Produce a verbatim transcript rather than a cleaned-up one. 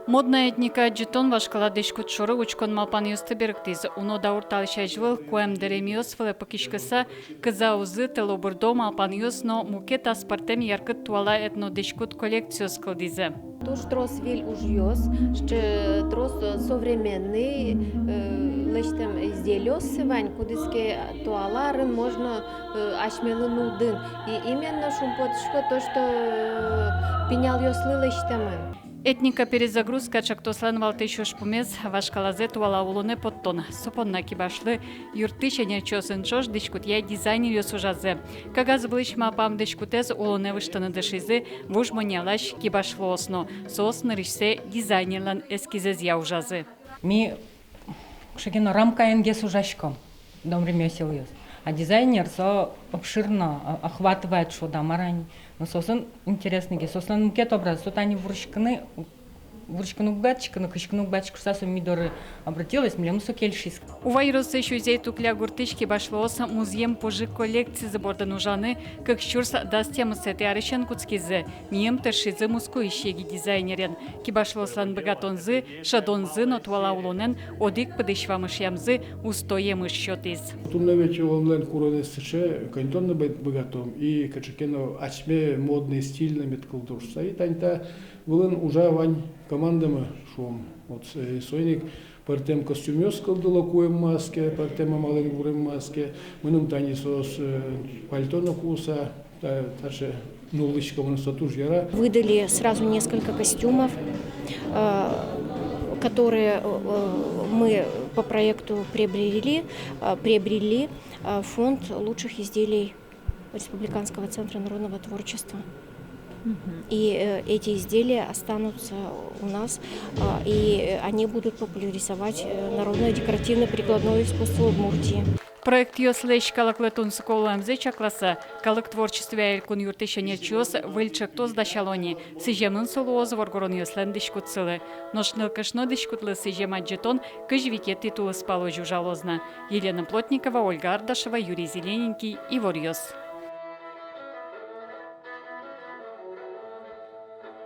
Модная этника адӟытон вашкала дӥськут шоры учкон малпанъёсты берыктӥз. Уно даур талэсь азьвыл куэм дэремъёс вылэ пыкиськыса, кызаузы, тылобурдо, малпанъёс но мукет аспӧртэм яркыт туала этнодӥськут коллекциос кылдӥзы. Туж трос выль ужъёс, сыӵе трос, э, современный, э, лэсьтэм изделиос вань, кудӥз ке туала арын можно, э, асьмелы нуллыны. И именно шумпотӥсько то, что, э, пиналъёслы лэсьтэмын. Этника «Перезагрузка» ӵектослэн валтӥсь ужпумез — вашкалазэ туала улонэ поттон. Со понна кибашлы юрттӥсь ӧнерчиосын ӵош дӥськутъя дизайнеръёс ужазы. Кагаз вылысь малпам дӥськутэз улонэ выжтыны дышизы вуж Моньялась кибашлыос но. Соос нырысьсэ дизайнерлэн эскизэзъя ужазы. Ми кыӵе ке но рамкаенгес ужаськом, дом ремёсел ёс. А дизайнер со обширно, а, охватывает, шуод-а, мар-а ни. Но соослэн интересныйгес, соослэн мукет образ, со тани вурыськыны, вурыськыны уг быгатӥськы но, кыськыны уг быгатӥськы шуыса, со ми доры обратилась, милемлы со кельшиз. Ува ёросысь Узей-Тукля гуртысь кибашлыос музъем пужы коллекцизы бордын ужаны кык сюрс дас тямысэтӥ арысен кутскизы. Миым тыршизы Москваысь егит дизайнерен. Кибашлыослэн быгатонзы, шӧдонзы но туала улонэн одӥг пыдысь вамышъямзы усто емыш сётӥз. Туннэ ведь улонлэн куронэз сыӵе, коньдон но быгатом, и кыӵе ке но асьме модный, стильный мед кылдоз шуыса. И тани та вылын ужа вань командамы, шуом. Вот, э, соин ик пӧртэм костюмъёс кылдыло, куэм маска, пӧртэм амалэн вурем маска. Мыным тани соос, э, пальто но куыса, та-, таӵе нуллӥсько, мыным со туж яра. Выдали сразу несколько костюмов, э, которые, э, мы по проекту приобрели, э, приобрели, э, фонд лучших изделий Республиканского центра народного творчества. И, э, эти изделия останутся у нас, а, и, э, они будут популяризовать, э, народное декоративно-прикладное искусство Удмуртии. Проектъёслэсь калыклы тунсыко луэмзэ чакласа, калык творчествоя элькун юрттӥсь ӧнерчиос выль ӵектос дасяло ни. Сӥземын со луоз воргоронъёслэн дӥськутсылы. Нош нылкышно дӥськутлы сӥзем адӟытон кызь витетӥ тулыспалозь ужалоз на. Елена Плотникова, Ольга Ардашева, Юрий Зелененький, «Иворъёс».